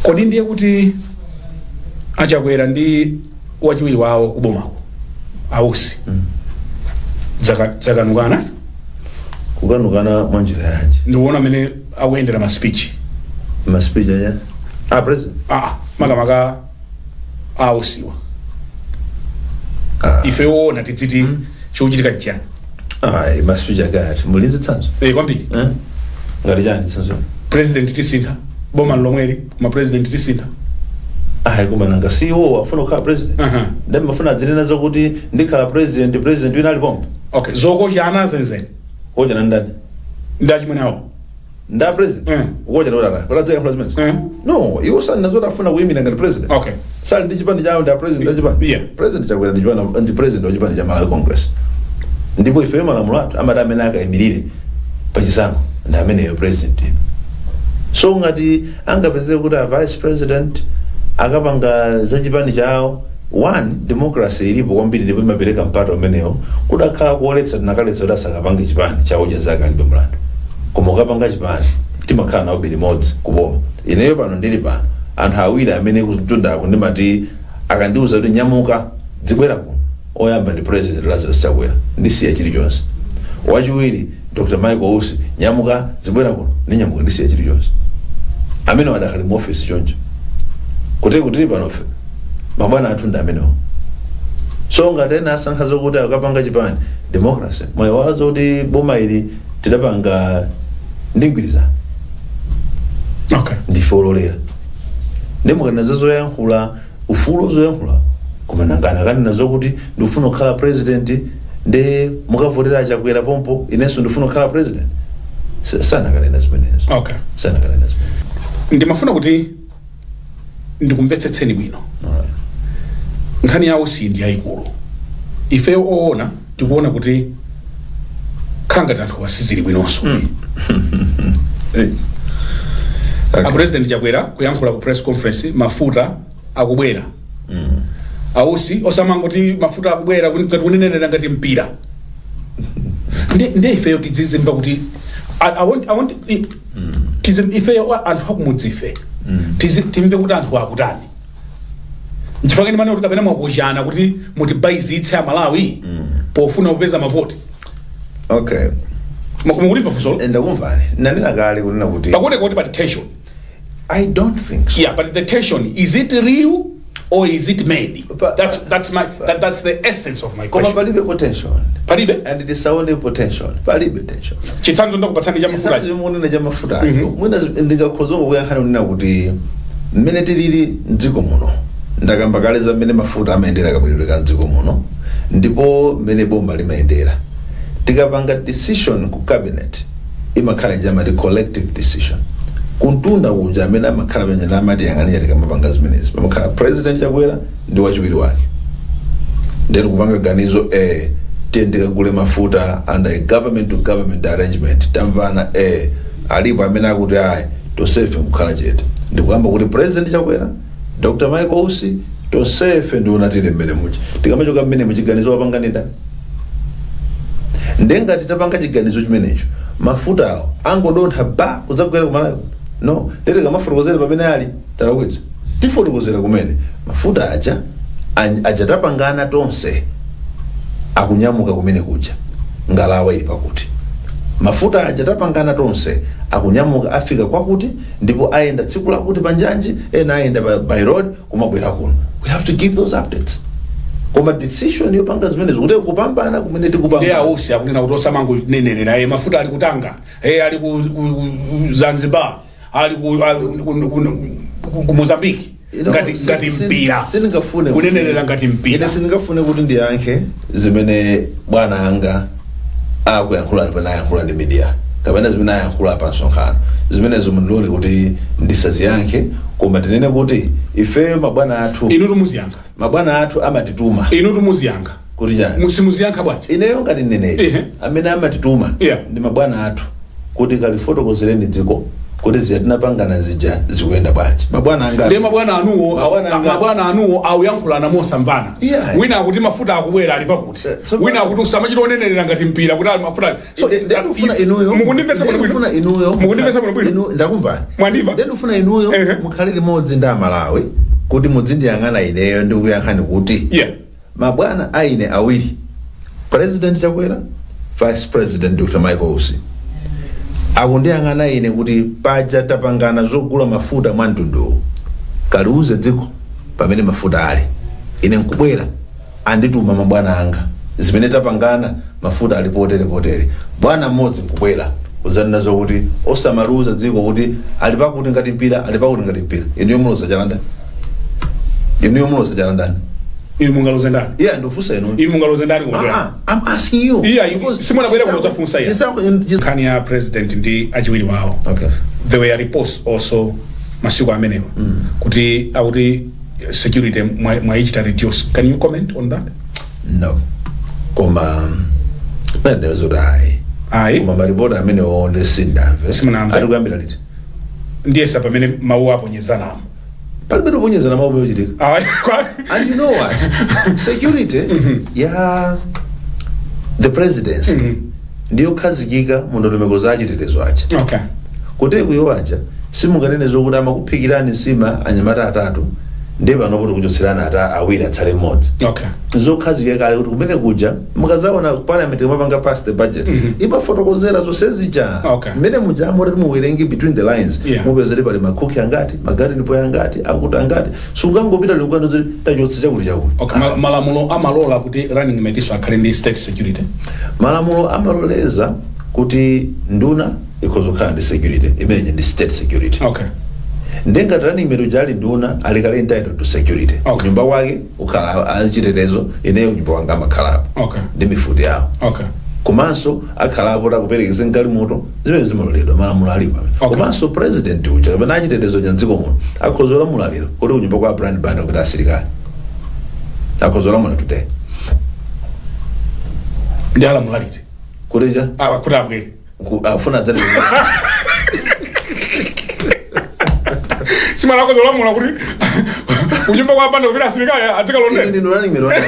Kodi ndiye kuti Achakwera ndi wachiwiri wawo kubomako, Ausi, dzakanukana? Kukanukana mwanjira yanji? Ndikuona amene akuyendera ma speech. Ma speech aya a president? Ah, makamaka Ausiwa. Ife woona tidziti chikuchitika nchiyani? Ayi, ma speech ake ati? Muli zitsanzo? Eh, kwambiri. Eh? Ngati chani chitsanzo? "President tisintha, boma lomweli, koma president tisintha." Ayi, koma nanga CEO afuna kukhala president? Ndi mafuna adzinena zokuti ndikhala president, president wina ali pompo? Okay, zokochana zenizeni. Kochana ndani? Ndi achimwene awo. Nda president? Ukochana kuti atani? Kuti adzayankhula zimenezo? No, iwo sali nazo, afuna kuyimira ngati president. Sali ndi chipani chawo, ndi a president achipani. President Chakwera ndi chipani, ndi president wa chipani cha Malawi Congress, ndipo ifeyo malamulo athu amati amene akayimirire pachisankho ndi ameneyo president. So ngati angapezeke kuti a vice president akapanga za chipani chawo, one, democracy ilipo kwambiri ndipo imapereka mpata umenewo. Kudakhala kuoletsa, tinakaletsa kuti asakapange chipani chawo cha zake, alibe mlandu. Koma ukapanga chipani, timakhala nawo limodzi kuboma. Ineyo pano ndili pano, anthu awiri amene kutundako ndimati akandiuza kuti nyamuka dzibwera kuno, oyamba ndi President Lazarus Chakwera, ndisiya chilichonse. Wachiwiri Dr Michael Usi, nyamuka dzibwera kuno, ndinyamuka, ndisiya chilichonse. Amene adakali mu office choncho, kuti tili panofe mabwana athu ndi amenewo. So ngati ena asankha zokuti akapanga chipani, democracy, mwayiwala zokuti boma ili tidapanga ndi mgwirizano. Ndife ololera, ndi mukanena zoyankhula, ufulu zoyankhula, koma nangana akanena zokuti ndikufuna kukhala president, ndi mukavotera Chakwera pompo, inenso ndifuna kukhala president? Sanakanena zimenezo. Sanakanena zimenezo. Ndimafuna kuti ndikumvetsetseni bwino. Alright. Nkhani yawo si ndi yayikulu. Ifeyo oona tikuona kuti khangati anthu asizili bwinonso. Hey. A President Chakwera kuyankhula ku press conference, mafuta akubwera. Ausi osamangoti mafuta akubwera, ngati kunenenera ngati mpira. Ndi ifeyo tidzizimva kuti I want, ifeyo anthu akumudzi ife timve kuti anthu akutani. Nchifukwa ndimane kuti kapena mwakuchana kuti mutibayizitse Amalawi pofuna kupeza mavoti. Mukulimva funsolo? Ndakumvani. Nanena kale kunena kuti Pakuoneka kuti pali tension. I don't think so. Yeah, but the tension, is it real or is it made? That's the essence of my Koma question. palibe potential. Palibe? And tisaone potential, palibe tension. Chitsanzo ndakupatsani cha mafuta. Chitsanzo munena cha mafuta, mwina ndingakhozongo kuyankhani kunena kuti mmene tilili mdziko muno, ndakamba kale za mmene mafuta amayendera, kabweredwe ka mdziko muno, ndipo mmene boma limayendera. Tikapanga decision ku cabinet, imakhala chamati collective decision. Kuntunda kuja amene amakhala penye amati yang'anira tikamapanga zimenezi, pamakhala President Chakwera ndi wachiwiri wake. Ndetu kupanga ganizo, tiye tikagule mafuta under a government to government arrangement, tamvana, alipo amene akuti ayi, tonsefe kukhala chete ndikuyamba kuti President Chakwera, Dr Michael Usi, tonsefe ndiona tili mmene muchi. Tikamachoka mmene muchiganizo wapanga ndani? Ndengati tapanga chiganizo chimenecho, mafutawo angodontha ba kudzagwera kumalawi? No. Ndete kamafotokozera pamene ali talakwitsa, tifotokozera kumene mafuta aja aja tapangana tonse akunyamuka kumene kuja, ngalawa ili pakuti, mafuta aja tapangana tonse akunyamuka, afika kwakuti, ndipo ayenda tsiku lakuti panjanji, ena ayenda by road kumabwera kuno. We have to give those updates, koma decision yopanga zimenezo kuti kupambana kumene Ndi tikupambana. Ausi akunena kuti osamangonenerera, mafuta ali kutanga, ali ku Zanzibar, ali ku Mozambique. Ngati ngati mpira. Sindingafune kunenerera ngati mpira. Ine sindingafune kuti ndiyankhe zimene bwana anga akuyankhula ndipo ayankhula ndi media, kapena zimene ayankhula pa msonkhano. Zimenezo mundilole kuti ndisaziyankhe, koma tinene kuti ifeyo mabwana athu Inu tumuziyankha. Mabwana athu amatituma. Inu tumuziyankha. Kuti chani? Musimuziyankha bwanji? Ineyo ngati mneneri, amene amatituma ndi mabwana athu kuti kalifotokozereni dziko Kuti zija tinapangana zija zikuyenda bwanji? Mabwana anga. Ndiye mabwana anuwo Mabwana anga. Mabwana anuwo auyankhulana mosamvana. Wina akuti mafuta akubwera, ali pakuti. So- Wina akuti usamachita onenerera ngati mpira kuti ali mafuta so Ndikufuna inuyo Mukundimvetsa bwino bwino? Ndikufuna inuyo. Mukundimvetsa bwino bwino? Ndakumvani. Mwandimva? Ndikufuna inuyo mukhale limodzi ndi Amalawi kuti muzindiyang'ana ineyo ndikuyankhani kuti mabwana aine awiri, President Chakwera, Vice President Dr Michael Usi, akundiyang'ana ine kuti paja tapangana zogula mafuta mwa mtunduwu, kaliuze dziko pamene mafuta ali. Ine nkubwera, andituma mabwana anga, zimene tapangana mafuta ali potere potere. Bwana mmodzi nkubwera kudzanena zokuti osamaluza dziko kuti ali pakuti ngati mpira, ali pakuti ngati mpira. Inuyo muloza chala ndani? Inuyo muloza chala ndani? Inu mungaloze ndani? Yeah, ndifunsa inu. Inu mungaloze ndani kumabwera? Ah, I'm asking you. Yeah, Because simunabwere kuno kudzafunsa iya. Nkhani ya president ndi achiwiri wawo, there were reports also masiku amenewa kuti akuti security mwayichita reduce. Can you comment on that? No, koma nanena zoti ayi. Ayi. Koma maripoti amenewo ndi sindamve. Simunamve. Ati kuyambira liti? Ndiyesa pamene mawu aponyezanamo. Palibe toponyezana mawu ochitika. Ayi, And you know what, security ya the presidency ndiyo khazikika mu ndondomeko za achitetezo aja. Kuti kuyo aja simunganene zokuti amakuphikirani nsima anyamata atatu, ndiye panopo tikuchotserani ata awiri, atsale mmodzi. Zokhazikika kale kuti kumene kuja mukazaona parliament imapanga pass the budget, imafotokozera zonse zija. Mmene muja amoti muwerenge between the lines, mupezere pali makuki angati, magarden boy angati, akuti angati. Sungangopita likukano zoti tachotse chakuti chakuti. Okay. Malamulo amalola kuti running mate iso akhale ndi state security? Malamulo amaloleza kuti nduna ikhoza kukhala ndi security imene ndi state security. Ndengati running mate uja ali nduna, ali kale entitled to security. Nyumba kwake ukhala achitetezo, ineyo nyumba kwanga amakhalapo ndi mifuti yawo. Komanso akhalapo takuperekeza mgalimoto, zimene zimaloledwa, malamulo alipo amene. Komanso president uja kapena achitetezo cha mdziko muno akhoza kulamula lero kuti kunyumba kwa Brian Banda kuti asilikali, akhoza kulamula today. Ndi alamula liti? Kuti cha? Ah, kuti abwere. Afuna adzati Simala akhoza kulamula kuti kunyumba kwa Banda kupita asilikali adzikalondera. Ine ndinu running mate wanu.